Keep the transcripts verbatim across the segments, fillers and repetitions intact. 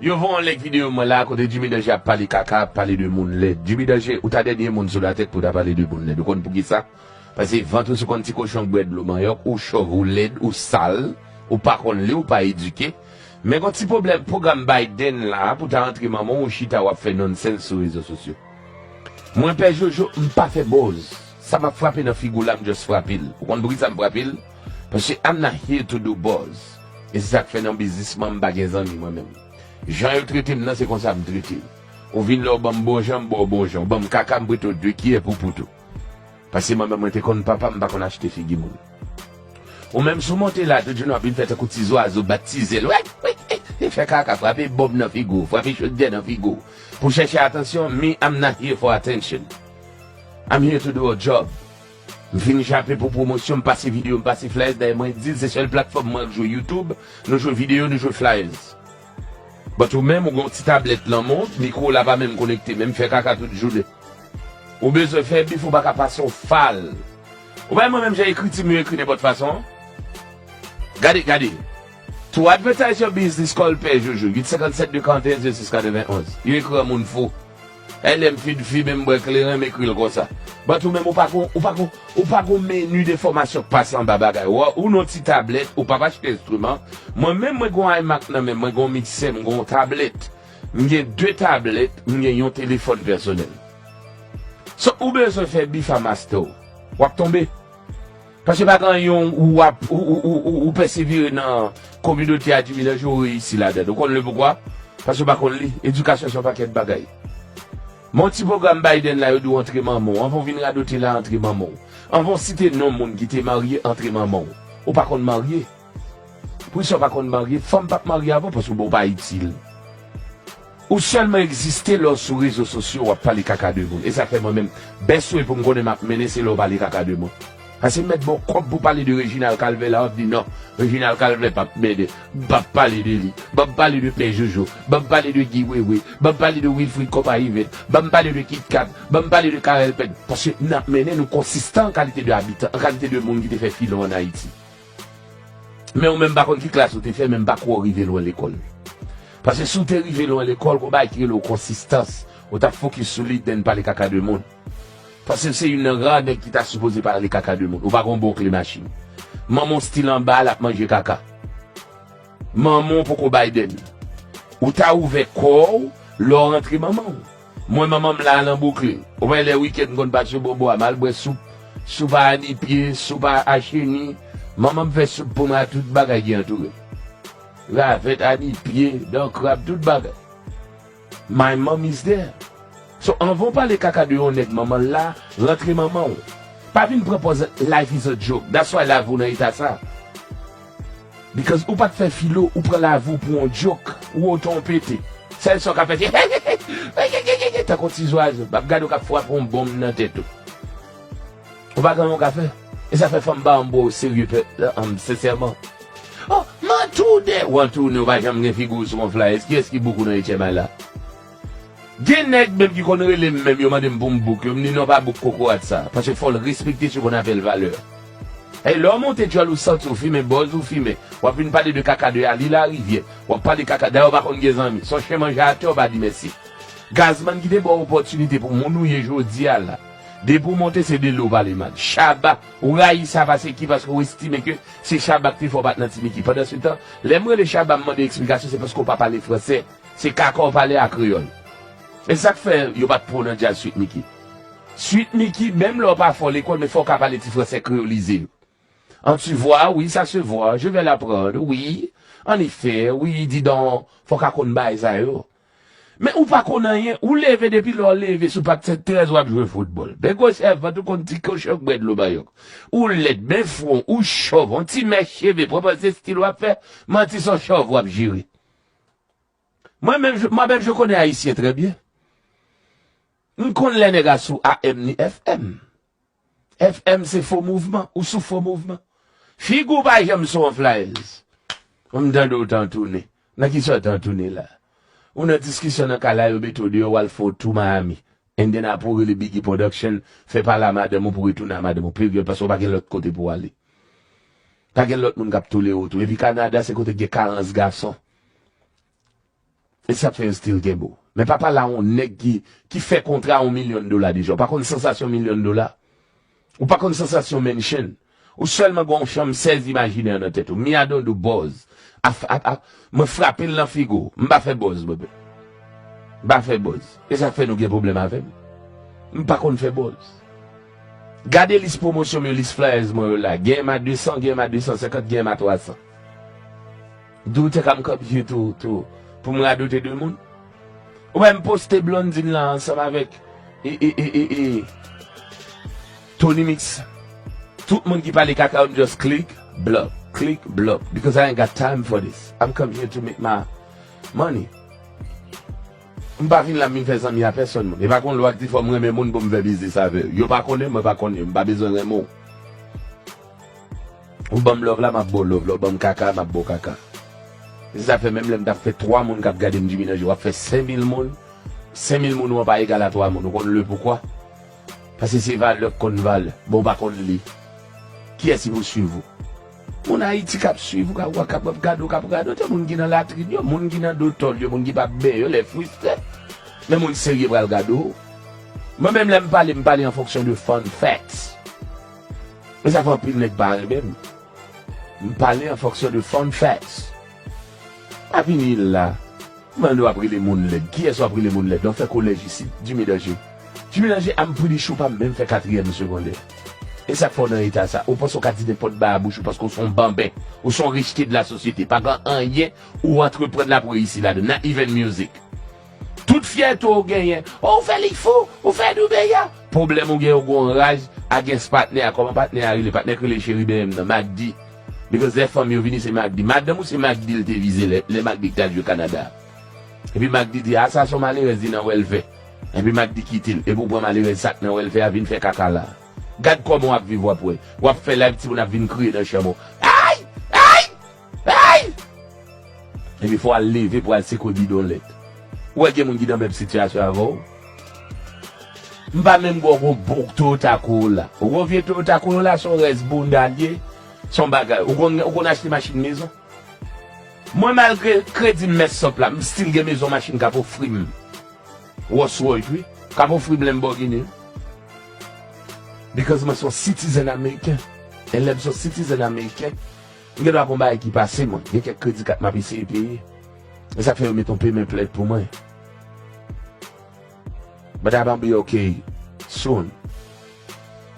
Yo voye yon link videyo mwen la kote Jimmy Danger ap pale kaka, ap pale de moun lèd. Jimmy Danger, ou ta dènye moun sou latè pou ta pale de moun lèd. Ou konn poukisa? Paske vant ou sou konn ti kochon k bwè dlo manyòk, ou chòv, ou lèd, ou sal, ou pa konn li, ou pa edike. Men gon ti pwoblèm, pwogram Biden la, pou ta antre manman w, ou chita w ap fè nonsens sou rezo sosyo. Mwen, Pè Jojo, m pa fè buzz. Sa m ap frape nan figi w la, m just frape l. Ou konn poukisa m frape l? Paske I'm not here to do buzz. E se sa k fè nan biznis mwen, m pa gen zanmi mwen menm. Jan yo trete m nan, se konsa m trete yo. Ou vin la, ou ban m bon jan, m ba w bon jan. Ou ban m kaka, m prete w de kiyè poupou tou. Paske mwen menm, mwen te konn papa m, m pa konn achte figi moun. Ou menm, si w monte la, tout jounen w ap vin fè tankou ti zwazo, bat ti zèl. Wè, wè, wè, fè kaka, frape bonm nan figi w, frape chodyè nan figi w. Pou chèche atansyon, me, I'm not here for attention. I'm here to do a job. M fin chape pou pwomosyon, m pase videyo, m pase flyers. Dayè, mwen di l, se sèl platfòm mwen k jwe YouTube, nou jwe videyo, nou jwe flyers. But ou menm, ou gon ti tablèt nan men w, mikwo w la pa menm konekte, menm fè kaka tout jounen. Ou bezwen fè bif, ou pa ka pase yon fal. Ou pa wè mwen menm jan ekriti m yo ekri nenpòt fason an? Gade, gade. To advertise your business, call Pè Jojo, uit senkannsèt de karannteyen zewo sis katrevenonz. Yo ekri an moun fou. L M Feed fi menm bwè kleren, m ekri l konsa. But ou menm, ou pa gon, ou pa gon, ou pa gon meni de fòmasyon k pase anba bagay. Ou, ou nan ti tablèt, ou p ap achte enstriman. Mwen menm, mwen gon iMac nan men m, mwen gon miksè, m gon tablèt. M gen de tablèt, m gen yon telefòn pèsonèl. So, ou bezwen fè bif a master w. W ap tonbe. Paske pa gen anyen ou ap, ou, ou, ou, ou, ou pèsevere nan kominote a Jimmy Danger, ou reyisi ladan l. Ou konn le poukwa? Paske ou pa konn li. Edikasyon se yon pakèt bagay. Men yon ti pwogram Biden la, yo di w antre manman w. Anvan w vin radote la, antre manman w. Anvan w site non moun ki te marye, antre manman w. Ou pa konn marye. Poukisa w pa konn marye? Fanm p ap marye avè w paske w pa itil. Ou sèlman egziste lè w sou rezo sosyo, w ap pale kaka de moun. E sa k fè mwen menm, best way pou m konnen m ap mennen, se lè w pale kaka de moun. Paske m mèt ba w kòb pou pale de Reginald Calvert la, w ap di non, Reginald Calvert p ap mennen. M p ap pale de li. Ban m pale de Pè Jojo. Ban m pale de Guy Wewe. Ban m pale de Wilfrid Konpa Yvette. Ban m pale de Kit Kat. Ban m pale de Carel Pèn. Paske n ap mennen, nou konsistan an kalite de abitan, an kalite de moun ki te fè filon ann Ayiti. Men ou menm pa konn ki klas ou te fè, men m pa kwè w rive lwen lekòl. Paske si w te rive lwen lekòl, gon bagay ki rele w konsistans, ou t ap fokis sou li, then pale kaka de moun. Paske se youn nan ra nèg ki ta sipoze pale kaka de moun. Ou pa gon bon kle machin. Manman w still anba a, l ap manje kaka. Manman w poko Biden. Ou ta ouvè kò w lè w rantre manman w. Mwen, manman m la nan Brooklyn. Ou wè lè wikenn m konn pase bò bò a, m al bwè soup. Soup a anipye, soup a, a cheni. Manman m fè soup pou mwen a, tout bagay ki antoure m. Ravèt, anipye, dan krab, tout bagay. My mom is there. So, anvan w pale kaka de yon nèg manman l la, rantre manman w. Pa vin pran pòz life is a joke. That's why lavi w nan eta sa. Because ou pa t fè filo, ou pran lavi w pou yon joke, ou otan w pete. Sèl sa w ka fè se tankou ti zwazo, m ap gade w k ap frape yon bonm nan tèt ou. Ou pa gen anyen w ka fè. E sa fè fanm pa anbo serye pè, um, sensèman. Oh, m an tounen. Ou an tounen, ou pa janm gen figi w sou yon flyers. Kiyès ki book ou nan H M I la? Gen nèg menm ki konn rele m menm, yo mande m pou m book yo. M di non, pa book kokorat sa. Paske fò l respekte ce qu'on appelle valeur. E lè w monte djòl ou santi w fimen, bòz ou fimen. W ap vin pale de kaka de Ali Larivyè. W ap pale kaka. Dayè w pa konn gen zanmi. Se yon chen manje atè, w pa di mèsi. Gazman ki te ba w opòtinite pou moun ou ye jodi a la. Depi w monte, se de li w pale mal. Shabba, ou rayi sa paske ki? Paske w estime ke se Shabba ki te fè w pa t nan Ti Miki. Pandansetan, lè m rele Shabba, m mande eksplikasyon, se paske w pa pale fransè. Se kaka w pale a kreyòl. E sa k fè yo pa t pran w nan djaz Sweet Micky. Sweet Micky, menm lè w pa fò lekòl, men fò w ka pale ti fransè kreyolize yo. En tu vois, oui, ça se voit, je vais l'apprendre, oui, en effet, oui, dis donc, fò w ka konn bagay sa yo. Men ou pa konn anyen, ou leve depi lè w leve sou pak Sent Terèz w ap jwe foutbòl. Men gwo sèvant ou konn ti kochon k bwè dlo manyòk. Ou lèd, men fwon, ou chòv, yon ti mèch cheve, pran pòz se stil w ap fè, manti se yon chòv w ap jere. Mwen menm, je, moi-même, je connais Haïtien très bien. M konn lè nèg a sou A M ni F M. F M se fo mouvman, ou sou fo mouvman. Figi w pa janm sou yon flyers. M tande w t an tounen. Nan kisa w t an tounen la? Ou nan diskisyon nan kay la, yo mete w deyò, w al fè yon tou Miami. And then apre w rele Biggie Production, fè pale a madanm ou pou retounen a madanm ou, peryòd, paske w pa gen lòt kote pou w ale. Pa gen lòt moun k ap tolere w tou. Epi Kanada se kote k gen karans gason. E sa k fè yo still kenbe w. Men pa pale a yon nèg ki, ki fè kontra yon milyon dola deja. Ou pa konn sansasyon milyon dola? Ou pa konn sansasyon mansion? Ou sèlman gen yon chanm sèz imajinè nan tèt ou. Mi a don do buzz. A, a, a, mwen frape l nan figo. M pa fè buzz, bebe. M pa fè buzz. E sa k fè nou gen pwoblèm avè m. M pa konn fè buzz. Gade lis pwomosyon m yo, lis flyers mwen yo la. Gen m a de san, gen m a de san senkant, gen m a twa san. Do you think I'm coming here to, to, pou m radote de moun? Ou wè m poste Blondine la ansanm avèk e, e, e, e, e, Tony Mix. Tout moun ki pale kaka yo, m just click, block, click, block. Because I ain't got time for this. I'm come here to make my money. M pa vin la m vin fè zanmi a pèsòn moun. E pa gon lwa ki di fò m renmen moun pou m fè biznis avè yo. Yo pa konnen, mwen pa konnen. M pa bezwen renmen w. Ou ban m love la, m ap ba w love la. Ou ban m kaka, m ap ba w kaka. Se sa fè menm lè m t ap fè twa moun k ap gade m, Jimmy Danger, w ap fè senk mil moun. Senk mil moun ou an pa egal a twa moun. Ou konn le poukwa? Paske se valè k konn valè. Bon, ou pa konn li. Kiyès ki pou swiv ou? Moun Ayiti k ap swiv ou, k ap, k ap, k ap gade w, k ap radote, moun ki nan latrin yo, moun ki nan do tòl yo, moun ki p ap bè yo, lè fristre. Men moun serye pral gade w. Mwen menm lè m pale, m pale an fonksyon de fun facts. E sa fè anpil nèg pa renmen m. M pale an fonksyon de fun facts. Pa vini la. Mande w ap rele moun lèd. Kiyès w ap rele moun lèd? Donk fè kolèj isit. Jimmy Danger. Jimmy Danger, I'm pretty sure pa menm fè katriyèm segondè. E sa k fè w nan eta sa. Ou panse w ka di nenpòt bagay a bouch ou paske w se yon banben. Ou se yon rejte de la sosyete. Pa gen anyen ou antreprann la pou reyisi ladan. Not even music. Tout fyète w genyen. Oh, ou fè Li Fou, ou fè Doubeya. Pwoblèm ou gen, ou gon raj against patnè a. Kòman patnè a rele? Patnè k rele Cheri B M nan, Magdi. Because lè fanm yo vini, se Magdi. Madanm ou se Magdi l te vize lè, lè Magdi k t al jwe Kanada. Epi Magdi di, a sa se yon malerèz, li nan wèlfè. Epi Magdi kite l. Epi ou pran malerèz sa k nan wèlfè a vin fè kaka la. Gad kòman w ap viv, w ap wè. W ap fè live, timoun ap vin kriye nan chanm ou. Ay! Ay! Ay! Epi fò w al leve pou al sekwe bidon lèt. Ou wè gen moun ki nan menm sitiyasyon avè w? M pa menm gwo gwo bon Toyota Corolla. Ou gwo vye Toyota Corolla, se yon rès bounda l ye, se yon bagay. Ou konn, ou konn achte machin mezon? Mwen, malgre kredi m mess up la, m still gen mezon machin k ap ofri m Rolls Royce, wi. K ap ofri m Lamborghini, wi. Because mwen se yon citizen ameriken. E lè m se yon citizen ameriken, m gen dwa gon bagay ki pase mwen. Gen kèk kredi kat m ap eseye peye. E sa k fè yo mete yon payment plan pou mwen. But I gonna be okay soon.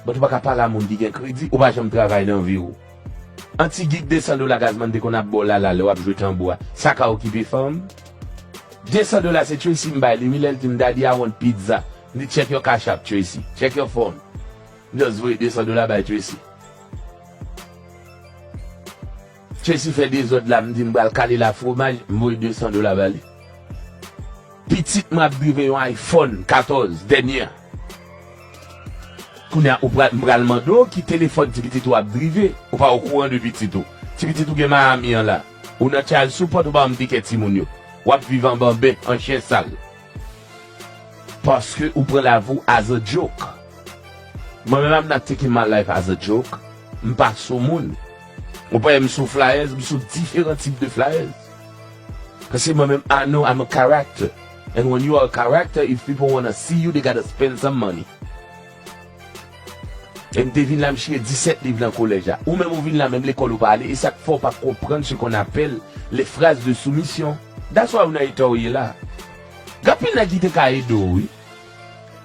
But ou pa ka pale a moun ki gen kredi, ou pa janm travay nan vi w. Yon ti gig de san dola Gazman te konn ap ba w lala lè w ap jwe tanbou a. Sa ka okipe fanm? De san dola se Tracy m bay li, wi, lè l di m, "Daddy, I want pizza." M di, "Check your Cash App, Tracy. Check your phone." M just voye de san dola bay Tracy. Tracy fè dezòd la, m di m pral kale l a fwomaj, m voye de san dola ba li. Pitit mwen ap drive yon iPhone katòz dènye a. Kounye a, ou pral, m pral mande w ki telefòn ti pitit ou ap drive. Ou pa okouran de pitit ou. Ti pitit ou gen Miami an la. Ou nan child support, ou pa janm teke timoun yo. W ap viv an banben, an chen sal. Paske ou pran lavi w as a joke. Mwen menm, I'm not taking my life as a joke. M pa sou moun. Ou pa wè m sou flyers, m sou diferan tip de flyers. Paske mwen menm, I know I'm a character. And when you are a character, if people wanna see you, they gotta spend some money. E m te vin la, m chire disèt liv nan kolèj la. Ou menm ou vin la, menm lekòl ou pa ale, e sa k fè w pa konprann ce qu'on appelle les phrases de soumission. That's why ou nan eta w ye la. Gen anpil nèg ki te ka ede w, wi.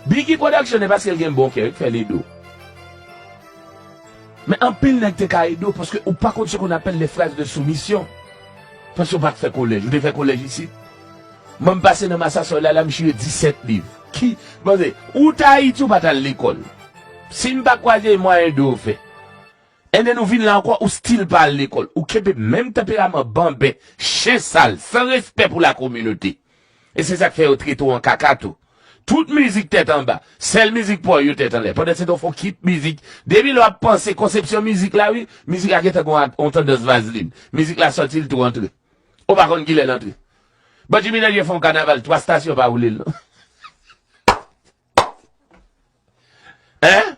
Biggie Production, e paske l gen bon kè, wi, k fè l ede w. Men anpil nèg te ka ede w paske ou pa konn ce qu'on appelle les phrases de soumission. Paske ou pa t fè kolèj, ou te fè kolèj isit. Mwen, m pase nan Massasoit la, la, m chire disèt liv. Ki, panse, ou t Ayiti, ou pa t al lekòl. Si m pa kwaze mwayen de w fè. And then ou vin la ankò, ou still pa al lekòl. Ou kenbe menm tanperaman banben, chen sal, san respè pou lakominote. E se sa k fè yo trete w an kaka tou. Tout mizik tèt anba. Sèl mizik pa w yo tèt anlè. Pandan se tan w fè w kit mizik. Depi lè w ap panse konsepsyon mizik la, wi, mizik la gentan gon yon tandans vazlin. Mizik la sòti, l tou antre. Ou pa konn kilè l antre. Bon, Jimmy Danger fè yon kanaval, twa stasyon pa woule l, non. Hein?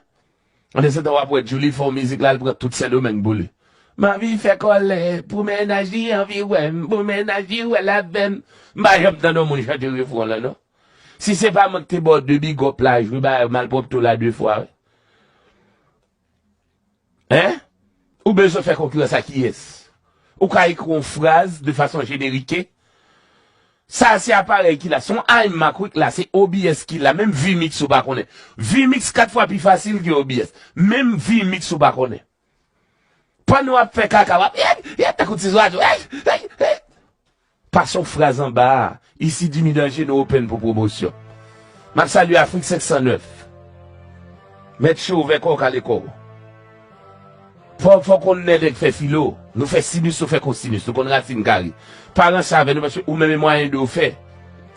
Pandan se tan w ap wè Djouly fè yon mizik la, l pran tout Sendomeng pou li. M anvi fè kòlè pou mennaj li anvi wè m, pou mennaj li wè l avè m. M pa janm tande yon moun chante refren lan non. Si se pa mwen ki te ba w de bigòp la, jwe bagay malpwòpte w la de fwa, wi. Hein? Ou bezwen fè konkirans a kiyès? Ou ka ekri yon fraz de fason jenerike. Sa se aparèy ki la, se yon iMac wi ki la, se O B S ki la, menm vMix ou pa konnen. Vmix kat fwa pi fasil ke O B S. Menm vMix ou pa konnen. Pandan w ap fè kaka, w ap, ey, ey, tankou ti zwazo, ey, ey, ey. Pase yon fraz anba a. Isi Jimmy Danje, nou open pou pwomosyon. M ap salye Afrik senk san nèf. Mèt cho ouvè kò w, kale kò w. Fò, fò w konn nèg fè filo. Nou fè sinus, nou fè kosinus. Nou konn rasin kare. Pa ranse avè nou, paske ou menm e mwayen de w fè.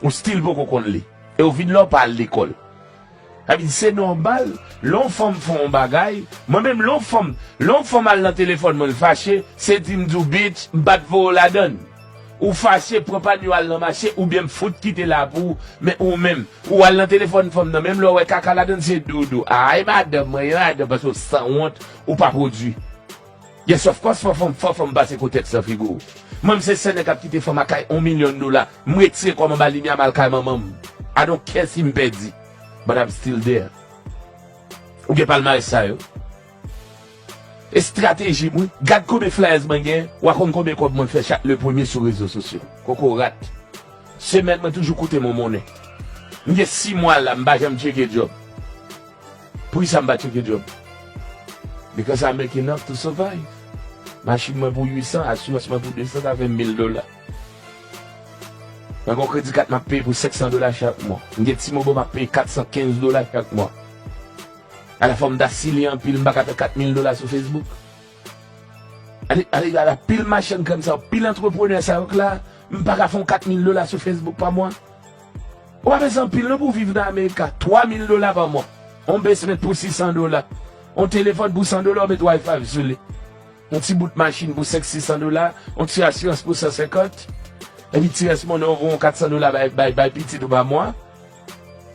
Ou still poko konn li. E w vin la w pa al lekòl. Sa vle di se nòmal, lè yon fanm fè yon bagay, mwen menm lè yon fanm, lè yon fanm al nan telefòn mwen, l fache, se di m di w bitch, m pa t voye w ladann. Ou fache, pran panye w al nan mache, oubyen m fout kite la pou ou, men ou menm, ou al nan telefòn fanm nan, menm lè w wè kaka ladann, se dodo. Ay, madanm mwen, madanm, paske w sanwont, ou pa pwodui. Yes, of course, fò fanm, fò fanm pase kotèks nan figi w. Mwen, m se sèl nèg k ap kite fanm ak kay yon milyon dola. M retire kò m anba limyè, m al kay manman m. I don't care si m pèdi. But I'm still there. Ou gen palmarès sa yo? Estrateji m, wi. Gad konbyen flyers mwen gen, w a konn konbyen kòb mwen fè chak le premye sou rezo sosyo. Kokorat. Semèn mwen toujou koute m yon monnen. M gen sis mwa la, m pa janm tcheke djòb. Poukisa m pa tcheke djòb? Because I make enough to survive. Machin mwen pou uit san, asirans mwen pou de san, sa fè mil dola. Mwen gen kredi kat m ap peye pou senk san dola chak mwa. M gen ti mobo m ap peye kat san kenz dola chak mwa. Ala fò m ta silye anpil, m pa ka fè kat mil dola sou Facebook. Ale, ale, ala pil machann krèm sa yo, pil antreprenè sa yo k la, m pa ka fè yon kat mil dola sou Facebook pa mwa. Ou pa bezwen anpil non pou w viv nan Amerika. Twa mil dola pa mwa. On basement pou sis san dola. On telefòn pou san dola, ou met Wi-Fi sou li. On ti bout machin pou senk, sis san dola. On ti asirans pou san senkant. Epi ti rès monnen ou voye on kat san dola bay, bay, bay pitit ou pa mwa.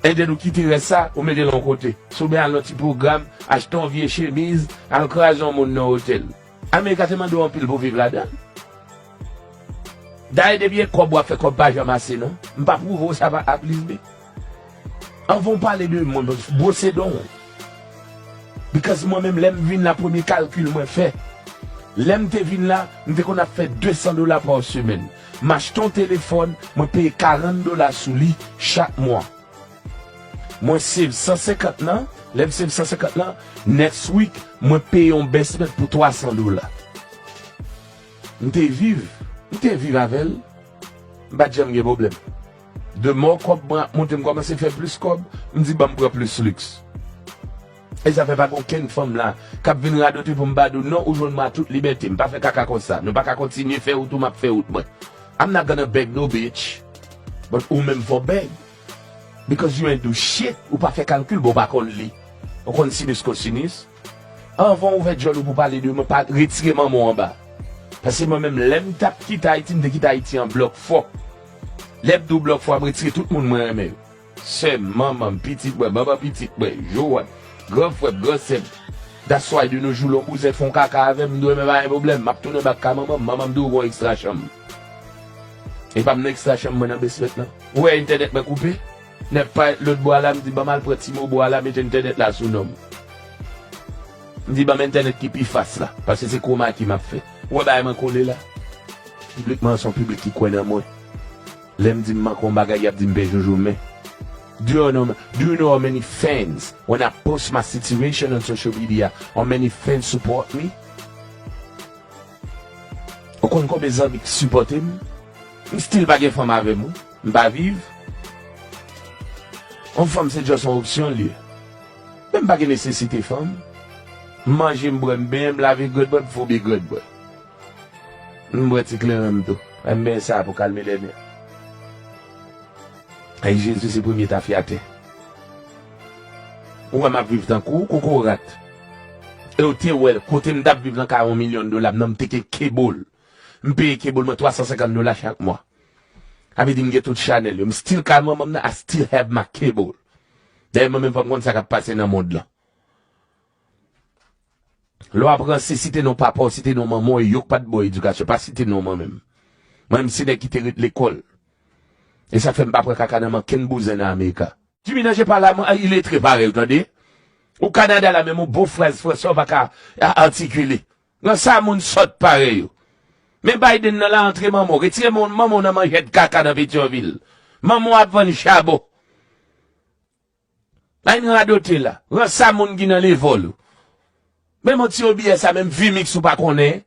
And then ou kite rès sa, ou mete l on kote. Si w byen al nan ti pwogram, achte on vye chemiz, al kraze on moun nan otèl. Amerika te mande w anpil pou w viv ladan l. Dayè, depi e kòb w ap fè, kòb pa janm ase non. M pa pwouve w sa pa A plis B. Anvan w pale de mwen, bwose don w. Because mwen menm, lè m vin la, premye kalkil mwen fè, lè m te vin la, m te konn ap fè de san dola pa semèn. M achte yon telefòn, mwen peye karant dola sou li chak mwa. Mwen save san senkant lan, lè m save san senkant lan, next week, mwen peye yon basement pou twa san dola. M te viv, m te viv avè l, m pa t janm gen pwoblèm. The more kòb mwen ap monte, m kòmanse fè plis kòb, m di ban m pran plis liks. E sa fè pa gen okenn fanm la k ap vin radote pou m ba di w non, ou jwenn mwen a tout libète, m pa fè kaka konsa. Nou pa ka kontinye fè wout ou, m ap fè wout mwen. I'm not gonna beg no bitch, but ou menm fò beg. Because you ain't do shit, ou pa fè kalkil, bon, ou pa konn li. Ou konn sinus, kosinis. Anvan w ouvè djòl ou pou pale de mwen, pa retire manman w anba. Paske mwen menm, lè m t ap kite Ayiti, m te kite Ayiti an blòk fò. Lè m di w blòk fò, m retire tout moun mwen renmen yo. Sè m, manman m, pitit mwen, manman pitit mwen, Joanne, gran frè m, gran sè m. That's why de nos jours, lè yon bouzèt fè yon kaka avè m, m di w men pa gen pwoblèm, m ap tounen bak ka manman m, manman m di w gon ekstra chanm. E pa m nan ekstra chanm mwen nan basement lan. Ou wè entènèt mwen koupe? Nèg pa lòt bò a la, m di ban m al pran ti mobo a la, mete entènèt la sou non m. M di ban m entènèt ki pi fast la, paske se kromaki m ap fè. Ou wè bagay mwen kole la? Piblik mwen an se yon piblik ki kwè nan mwen. Lè m di m manke yon bagay, y ap di m pè joujou men. Do you know, do you know how many fans when I post my situation on social media, how many fans support me? Ou konn konbyen zanmi k sipòte m? M still pa gen fanm avè m, wi. M pa viv. Yon fanm se just yon opsyon l ye. Men m pa gen nesesite fanm. M manje, m bwè, m benyen, m lave grèd mwen, m foube grèd mwen. M bwè ti kleren m tou. M benyen sa pou kalme lè nè. Ay, Jezi se premye tafyatè. Ou wè m ap viv tankou kokorat. E w te wè kote m t ap viv nan kay yon milyon dola, m nan m te gen kebol. M peye kebol mwen twa san senkant dola chak mwa. Sa vle di m gen tout chanèl yo. M still kay manman m nan, I still have my cable. Dayè mwen menm fò m konn sa k ap pase nan mond lan. Lè w ap ranse, site non papa w, site non manman w, e yo k pa t ba w edikasyon, pa site non mwen menm. Mwen menm se nèg ki te ret lekòl. E sa fè m pa pran kaka nan men kenn bouzen nan Amerika. Jimmy Danje pa la, mwen, iletre parèy ou, tande. Ou Kanada la, menm yon bon fraz fransè ou pa ka a- atikile. Nan sa moun sòt parèy ou. Men Biden nan la antre manman w. Retire mon- manman w nan manjèt kaka nan Petyonvil. Manman w ap vann chabon. Ay n radote la. Ransa moun ki nan levòl ou. Menm yon ti obiyè sa, menm vimix ou pa konnen.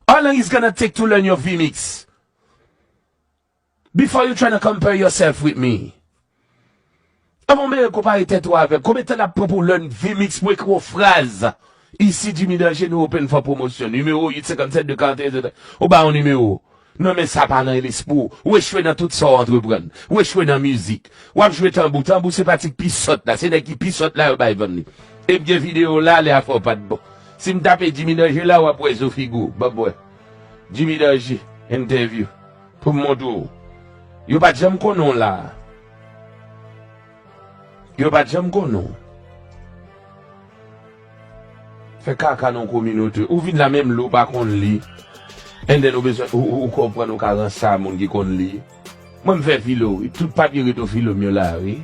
How long it's gonna take to learn your vimix? Before you tryna compare yourself with me. Avan w mele konpare tèt ou avè m, konbyen tan l ap pran pou w learn vimix pou ekri yon fraz? Isi Jimmy Danje, nou open for promotion. Nimewo uit senkannsèt de karanteyen zero trè. Ou ba yon nimewo. Non, men sa pa nan lespri w. Ou echwe nan tout sa w antreprann. Ou echwe nan mizik. W ap jwe tanbou. Tanbou se pratik pi sòt la. Se nèg ki pi sòt la yo bay vann li. E m gen videyo la, lè afè w pa t bon. Si m tape Jimmy Danje la, w ap wè zo figi w. Ban m wè. Jimmy Danje, entèvyou. Pou m montre w. Yo pa t janm konnen w la. Yo pa t janm konnen w. Fè kaka nan kominote. Ou vin la menm lè w pa konn li. And then ou bezwen, ou, ou, ou konprann ou ka ranse a moun ki konn li. Mwen m fè filo, wi. Tout papye reto filo m yo la, wi.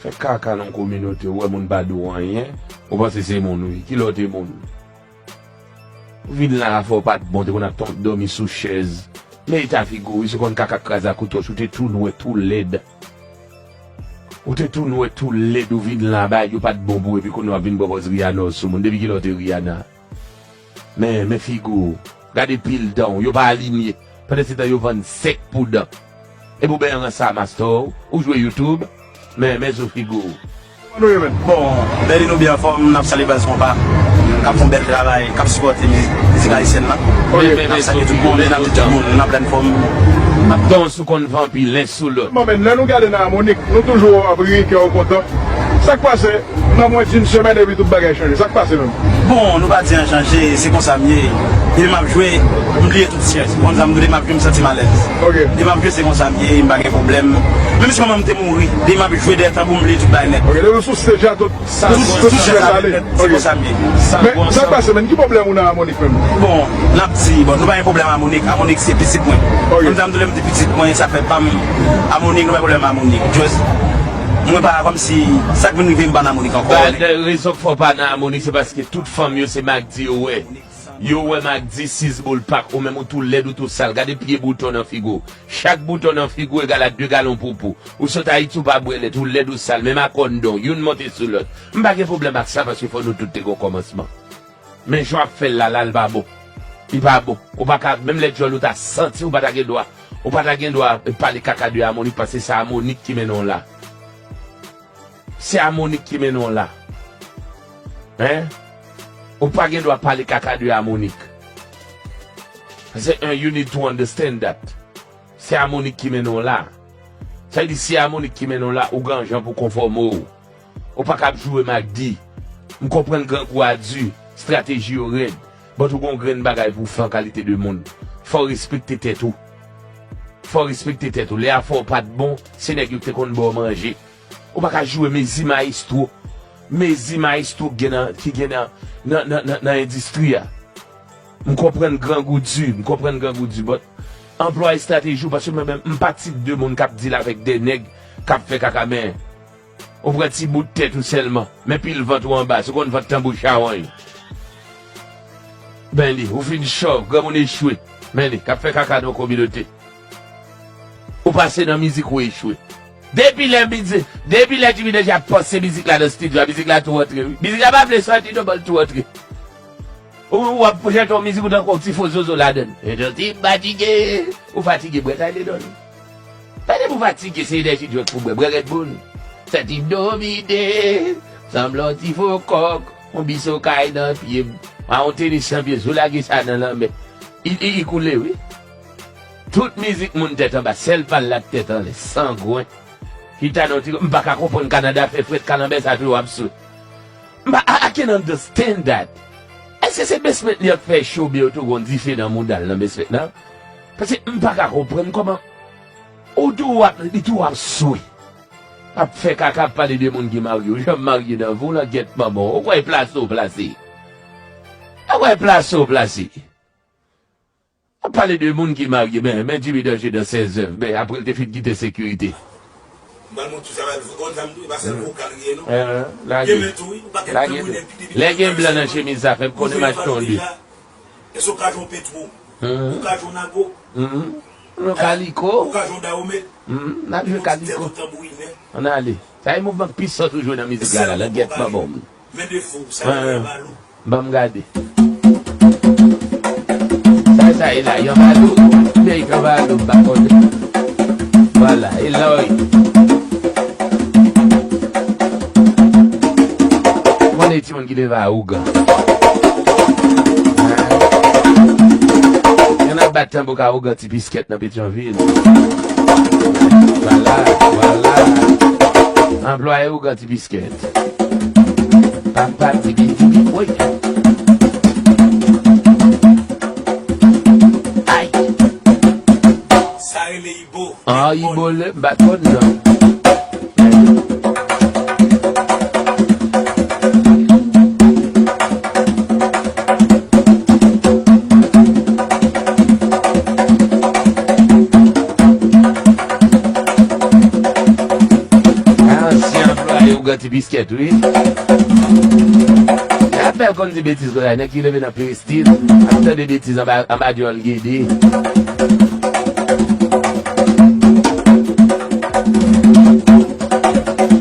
Fè kaka nan kominote, ou wè moun pa di w anyen, ou panse se moun, wi. Ki lè w te moun? Ou vin la afè w pa t bon, te konn ap ton- dòmi sou chèz. Men eta figi w, wi, se konn kaka kraze a kouto, si w te tou nwè, tou lèd. Ou te tou nwè, tou lèd, ou vin la, bagay yo pa t bon pou ou, epi kounye a w ap vin pran pòz Rihanna sou moun. Depi kilè w te Rihanna? Men, men figi w. Gade pil dan w, yo pa alinye. Pandan se tan yo vann sèk pou dan. Epi w benyen ranse a mastò w, ou jwe YouTube, men, men zo figi w. Kòman nou ye, menn? Bon, Berlin, nou byen anfòm, n ap salye baz konpa, k ap fè yon bèl travay, k ap sipòte mizik, mizik ayisyèn nan. N ap salye tout moun, n ap di tout moun, n ap la anfòm. Don sou konn vanpi, len sou lòt. Bon, men, lè nou gade nan Amonik, nou toujou ap ri, kè w kontan. Sa k pase? Nan mwens d'une semèn epi tout bagay chanje. Sa k pase menm? Bon, nou pa di an chanje, se konsa m ye. Depi m ap jwe, m bliye tout strès. Ou konn sa m di w, depi m ap jwe, m santi m alèz. Ok. Depi m ap jwe, se konsa m ye, m pa gen pwoblèm. Menm si manman m te mouri, depi m ap jwe dèyè tanbou, m bliye tout bagay nèt. Ok, depi w sou stage a, tout, tout, tout strès ale. Se konsa m ye. Men, sa k pase menm? Ki pwoblèm ou nan Amonik menm? Bon, n ap di, bon, nou pa gen pwoblèm Amonik. Amonik se pitit mwen. Ok. Konn sa m di w, lè m di pitit mwen, sa fè pa m, Amonik, nou pa gen pwoblèm Amonik. Just, mwen pa kòmsi sa k vin rive m pa nan Amonik ankò. Ba, de rezon k fè w pa nan Amonik, se paske tout fanm yo se Magdi yo wè. Yo wè Magdi, sis boul pak, ou menm ou tou lèd, ou tou sal. Gade pye bouton nan figi w. Chak bouton nan figi w egal a de galon poupou. Ou sot Ayiti, ou pa bwè lèt, ou lèd, ou sal. Menm a kòn don, youn monte sou lòt. M pa gen pwoblèm ak sa, paske fò nou tout te gen yon kòmansman. Men jan w ap fè l la, la, l pa bon. Li pa bon. Ou pa ka, menm lè djòl ou ta santi, ou pa ta gen dwa. Ou pa ta gen dwa pale kaka de Amonik, paske se Amonik ki mennen w la. Se Amonik ki mennen w la. Hein? Ou pa gen dwa pale kaka de Amonik. Paske, un, you need to understand that. Se Amonik ki mennen w la. Sa vle di, si Amonik ki mennen w la, ou gen yon jan pou konfòme w. Ou pa ka ap joure Magdi. M konprann grangou a di, estrateji yo rèd. But ou gon grenn bagay pou w fè an kalite de moun. Fò w respekte tèt ou. Fò w respekte tèt ou. Lè afè w pa t bon, se nèg yo ki te konn ba w manje. Ou pa ka joure mezi mayestwo. Mezi mayestwo ki gen nan, ki gen nan, nan, nan, nan, nan endistri a. M konprann grangou di, m konprann grangou di, but anplwaye estrateji w, paske mwen menm, m pa tip de moun k ap deal avèk de nèg k ap fè kaka, men ou pran ti bout tèt ou sèlman, men pil vant ou anba, se konn vant tanbou chawony. Ben li, ou fin chòv, granmoun echwe. Men li, k ap fè kaka nan yon kominote. Ou pase nan mizik, ou echwe. Depi lè mizik, depi lè Jimmy Danje ap panse mizik la nan estidyo a, mizik la tou antre, wi. Mizik la pa vle sòti non, ban l tou antre. Ou, ou ap jete yon mizik, ou tankou yon ti fo zozo ladan l. E jan ti fatige, ou fatige, bwè sa dedan l. Pa depi w fatige, se enèji dwòg pou bwè, bwè Red Bull. Santi domine, sanble yon ti fo kòk, yon biso kay nan pye m. A yon tenis nan pye, sou lage sa nan lanmè. I, i, i koule, wi. Tout mizik moun tèt anba, sèl pa l la k tèt anlè, sangwen. Chita nan ti, m pa ka konprann Kanada fè frèt, kalanbè sa toujou ap swe. M pa, I, I can't understand that. Èske se basement li ap fè cho, byen yo tou gon dife nan mouda l nan basement nan? Paske m pa ka konprann kòman ou tou w ap, li tou w ap swe. Ap fè kaka, ap pale de moun ki marye. Ou janm marye nan vi w, langyèt manman w. Ou kwè plase w plase? Ou kwè plase w plase? Ap pale de moun ki marye, men, men Jimmy Danger dans ses œuvres, men apre l te fin kite sekirite. Mwen montre sa, mwen, mwen, sa m tou, e pa sèl vokal li ye, non. Eh, lage. Gen men tou, wi, yon pakèt tanbourinè, depi, depi lè gen blan nan chemiz sa, fè m konnen m achte yon de. Èske w ka jwe yon Petwo? Ou ka jwe yon Nago? Yon Kaliko? Ou ka jwe yon Dawomèt? N ap jwe Kaliko. Yon ti tèt yon tanbourinè. Ann ale. Sa e mouvman k pi sòt ou jwe nan mizik la, la, langyèt manman w. Men defo, sa e Balou. Ban m gade. Sa, sa e la, yon Balou. Men yon Balou, m pa konnen. Vwala, e la w ye. Konnen timoun ki leve a ougan. Yon ap bat tanbou ka ougan ti piskèt nan Petyonvil. Vwala, vwala. Anplwaye ougan ti piskèt. Papa tibi tibi, woy. Ay. Sa rele Ibo. Ah, Ibo le, m pa konn non. Ansyen anplwaye ougan ti piskèt, wi. Rapèl konn di betiz konsa, nèg ki leve nan peristil, ap tande betiz anba, anba dyòl gede.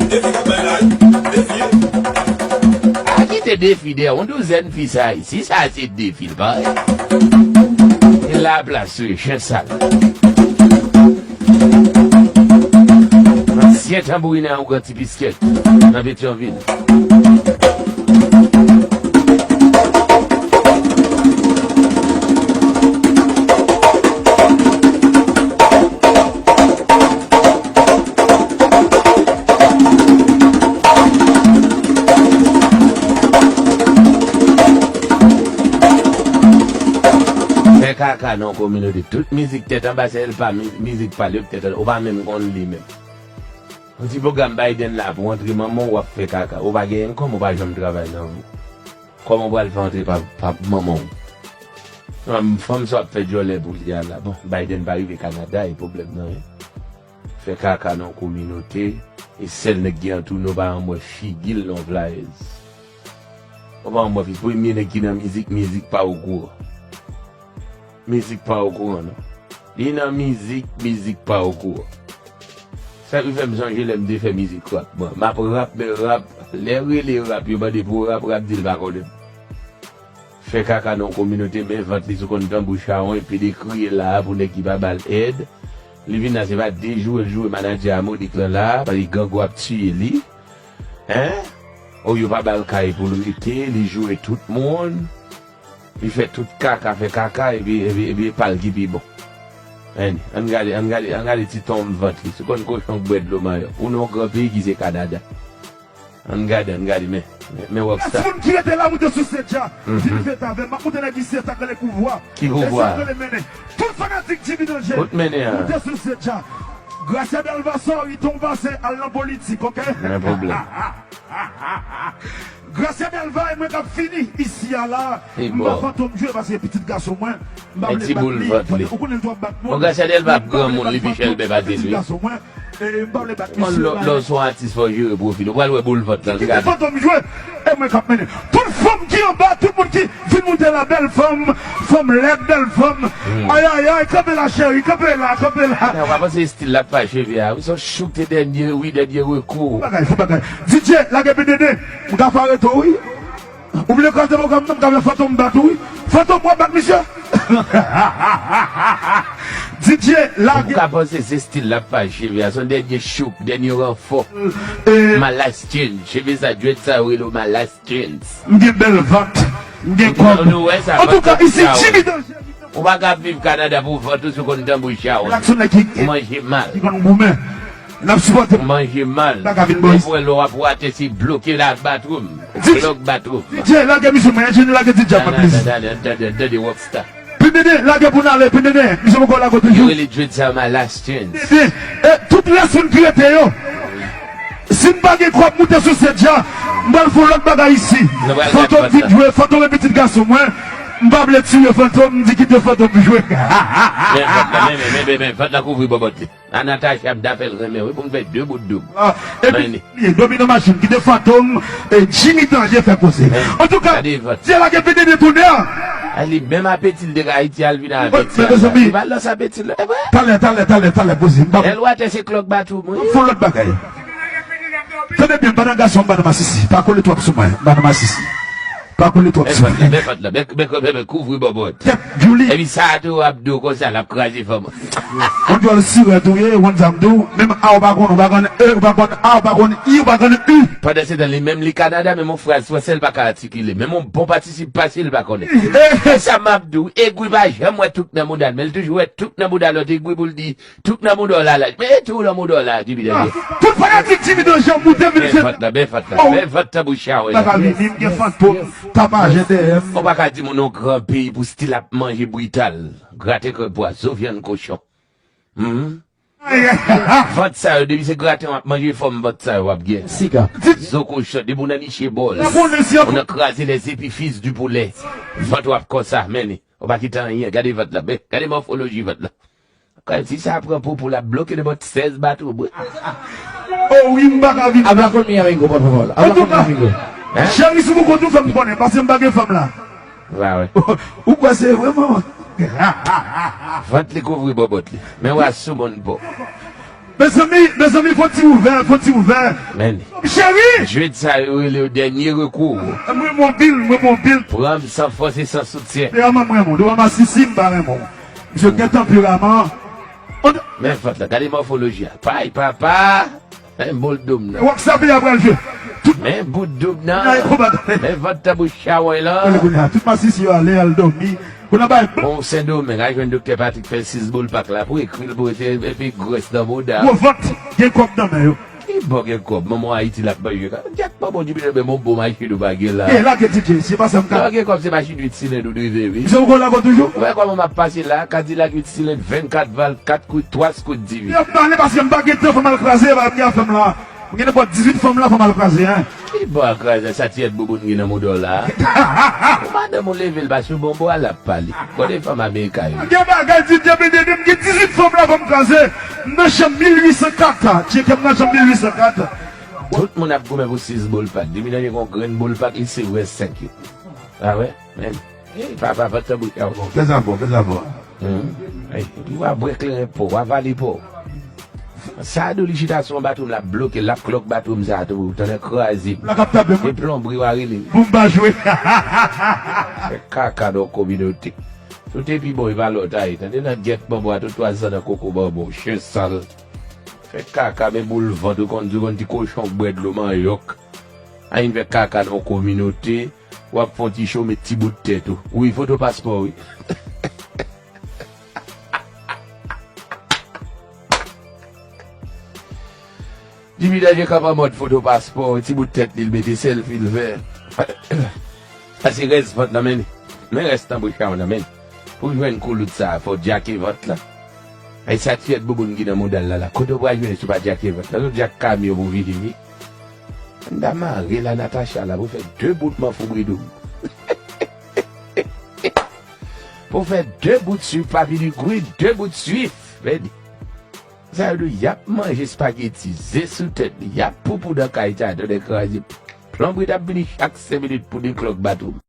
Defi k ap bay la, wi. Defi. A kite defi dèyè yon douzèn fi sa isi, sa se defi l parèy. E la plas, wi, chen sal. Ansyen tanbourinè a ougan ti piskèt nan Petyonvil. Fè kaka nan yon kominote. Tout mizik tèt anba, se pa mi-, mizik pa l yo k tèt anba. Ou pa menm konn li menm. Yon ti pwogram Biden la pou antre manman w, w ap fè kaka. Ou pa genyen kòm, ou pa janm travay nan vi w. Kòman w pral fè antre pa, pa manman w? Fanm, fanm sa w ap fè djòlè pou li a la. Bon, Biden pa rive Kanada, e pwoblèm nan ye. Fè kaka nan yon kominote, e sèl nèg ki antoure w pa janm wè figi l nan flyers. Ou pa janm wè figi. Premye nèg ki nan mizik, mizik pa okouran. Mizik pa okouran, non. Li nan mizik, mizik pa okouran. Sa ki fè m sonje lè m te fè mizik rap, mwen. M ap rap, men rap, lè rele rap, yo mande pou rap, rap di l pa konnen m. Fè kaka nan yon kominote, men vant li sou konn tanbou chawony, epi li kriye la a pou nèg ki pa ba l èd. Li vin la, se pa de joure l joure manadjè a Monik lan la a, paske grangou ap tiye li. Hein? O, yo pa ba l kay pou l rete, li joure tout moun. Li fè tout kaka, fè kaka, epi, epi, epi e pa l ki pi bon. Ann, ann gade, ann gade, ann gade ti tonm vant li. Sou konn kochon k bwè dlo mayòk. Ou nan yon gran peyi ki se Kanada. Ann gade, ann gade, men, men, men rockstar. Moun ki rete la, moute sou stage la. Vin fèt avè m. M ap moute nèg isi, sa k rele pouvwa. Ki pouvwa? E sa k rele mennen. Tout fanatik Jimmy Danger. Kout mennen an. Moute sou stage la. Gracia Delva, sorry, ton pase, al nan politik, oke? Men pwoblèm. Gracia Delva e mwen k ap fini isi a la. M pa fantom jwe paske pitit gason mwen. M pa vle bat li. Ou konnen l t ap bat moun. Bon, Gracia Delva ap granmoun, li pi chèlbè pase l, wi. Pitit gason mwen. E m pa vle bat misye. Lè, lè w se yon atis, fò w jere pwofil ou. Ou pral wè boul vant lan, gade. Fantom jwe, e mwen k ap mennen. Tout fanm ki anba, tout moun ki vin moute la, bèl fanm, fanm lèd, bèl fanm. Ayayay, kanpe la, cheri, kanpe la, kanpe la. Ou pa panse stil la k fè cheve a, wi, se yon chouk te dènye, wi, dènye rekou. Fò bagay, fò bagay. D J, lage P D D. M ka fè reto, wi. Ou vle kraze pwogram nan, m ka fè Fantom bat ou, wi. Fantom, w ap bat misye? D J, lage. Ou ka panse se stil l ap fè cheve a, se yon dènye chouk, dènye ranfò. Malas Jeans, cheve sa, dwèt sa, yo rele w Malas Jeans. M gen bèl vant, m gen kòb. Antouka, isi, Jimmy Danger. Ou pa ka viv Kanada pou vant ou sou konn tanbou chawony. Ou manje mal. N ap sipòte. Ou manje mal. Depi w wè lè w ap wate, se bloke la, bathroom. Block bathroom. D J, lage misye mwen, enjenyè, lage D J a mwen, please. Tande, tande, tande, tande, rockstar. P D D, lage pou n ale, P D D, misye poko lage toujou. Yo rele Dread sa Malas Jeans. P D D, e tout rès moun ki rete yo. Si m pa gen kòb moute sou sèt ja, m pral fè yon lòt bagay isi. Nou pral Fantom vin jwe, Fantom e pitit gason mwen. M pa vle tiye Fantom, m di kite Fantom jwe. Men vant la, men, men, men, men, vant la kouvri bòbòt li. A Natacha m t ap fè l renmen wi pou m fè de bout doub. Ah, epi domine machin, kite Fantom, e Jimmy Danje fè koze. Antouka, Dye lage P D de tonè. A li menm apeti l te ka Ayiti al vin avèk sa. Li pa lòs apeti l. Talè, talè, talè, talè, poze. M pa Èl watè se klòk batou mwen. Fon lòt bagay. Tande byen, m pa nan gason, m pa nan masisi. Pa kole twòp sou mwen, m pa nan masisi. Pa kole twòp sou mwen. Men vant la, men, men, men, men kouvri bòbòt. Tèt Julie. Epi sa a tou ap di w konsa, l ap kraze fanm. Yon djòl sirèt ou ye, yon zam tou, menm A ou pa konn, ou pa konn E, ou pa konn A, ou pa konn I, ou pa konn U. Pandan se tan, li menm li Kanada, menm yon fraz franse l pa ka atikile. Menm yon bon patisip pase l pa konnen. E sa m ap di w, egwi pa janm wè touk nan mouda l, men l toujou wè touk nan mouda lòt egwi pou l di, touk nan mouda w la laj. Men e tou nan mouda w la, Jimmy Danje. Tout fanatik Jimmy Danje moute vin fè. Ben vant la, ben vant la, ben vant tanbou chawen. Bagay vini, m gen Fantom, tapajè dèyè m. Ou pa ka di moun yon gran peyi pou stil ap manje brital, graten krèb pwazo, vyann kochon. Vant sa yo, depi se graten w ap manje, fòm vant sa yo w ap gen. Siga. Zo kochon, depi w nan niche bòl, w nan kraze les épiphyses du poulet. Vant w ap konsa, men li. Ou pa kite anyen, gade vant la, men, gade mòfoloji vant la. Kòmsi sa pran popo l ap bloke nenpòt sèz bato bwè. O wi, m pa ka vin. Abra konn mi amigo, por favor. Abra konn mi amigo. Cheri, si w poko tou fè m konnen, paske m pa gen fanm la. Ou kwè se vre, manman? Vant li kouvri bòbòt li. Men w a sou moun po. Mezanmi, mezanmi, fò ti ouvè, fò ti ouvè. Men li. Cheri! Jwèt sa yo rele yo dènye rekou. Mwen monbil, mwen monbil. Pran m san fòs e san soutyen. Te ama mwen, mon. Te ama sisi, m pa renmen. Misye gen tanperaman. Men vant la, gade mòfoloji a. Pay, papa. Men boul doum nan. Wòk sa peyi a pral jwe. Men bout doum nan. Men vant tanbou chawen lan. Tout masisi yo ale, al dòmi. Pou nan bay. Bon, Sendomeng, a jwenn Doktè Patrick fè sis boul pak la pou ekri l pou ete epi grès nan mouda. Gwo vant, gen kòb nan men yo. Ki bò gen kòb, manman Ayiti l ap manje ka. Dyak manman w di byen men bon bon machin ou pa gen la. E lage D J, se pa sa m ka. Lè w gen kòb se machin uit silend ou dwe veye wi. Se ou kon lage toujou? Ou wè kòman m ap pase la, Kadilak uit silend, vennkat valv, kat kout, twa kout divi. Yo pale paske m pa gen tan fò m al kraze, pa m gen afè m la. M gen nenpòt dizuit fanm la, fò m al kraze, en. Ki bò a kraze sa ti èt bouboun gen nan mouda w la? Ou madanm ou leve l pa sou bon bò a l ap pale. Kote fanm Amerika yo? Gen bagay di Dye beni de m gen dizuit fanm la, fò m kraze. M nan chanm mil uit san kat. Tcheke m nan chanm mil uit san kat. Tout moun ap goumen pou sis boul pak. Depi nan gen yon grenn boul pak, li se vre senk yo. A wè? Men. Ey, papa, pa tanbou chaw. Fè sa fò, fè sa fò. Ey, w a bwè kleren po, w a vale po. Sa a dou li chita sou yon bato m l ap bloke, l ap klòk bato m sa a tou, tande kraze. L ap tape mwen. E plonbri w a rele. Pou m pa jwe. Fè kaka nan yon kominote. Tout epi bon, e pa lòt a ye. Tande nan gèt manbo a, tout twa zan nan koko manbo, chen sal. Fè kaka, men boul vant, ou konn di, ou konn ti kochon k bwè dlo manyòk. A vin fè kaka nan yon kominote. W ap fè yon ti cho, met ti bout tèt ou. Wi, foto paspò, wi. Jimmy Danje kanpe an mòd foto paspò, ti bout tèt li, l mete sèlfi l fè. Sa se rès vant nan men li. Men rès tanbou chaw nan men li. Pou jwenn koulout sa, fò w djake vant la. Ay sa ti èt bouboun ki nan mouda l la la. Kote w pral jwenn si w pa djake vant la? Nou djak kamyon pou vini wi. Anndan mare la Natacha la pou fè de bout manfoubridoub. Pou fè de bout swif papi di gri, de bout swif. Vèdi. Sa yo di y ap manje espageti, ze sou tèt li, y ap poupou nan kay ta, tande kraze. Plonbri t ap vini chak senk minit pou deklòk bato.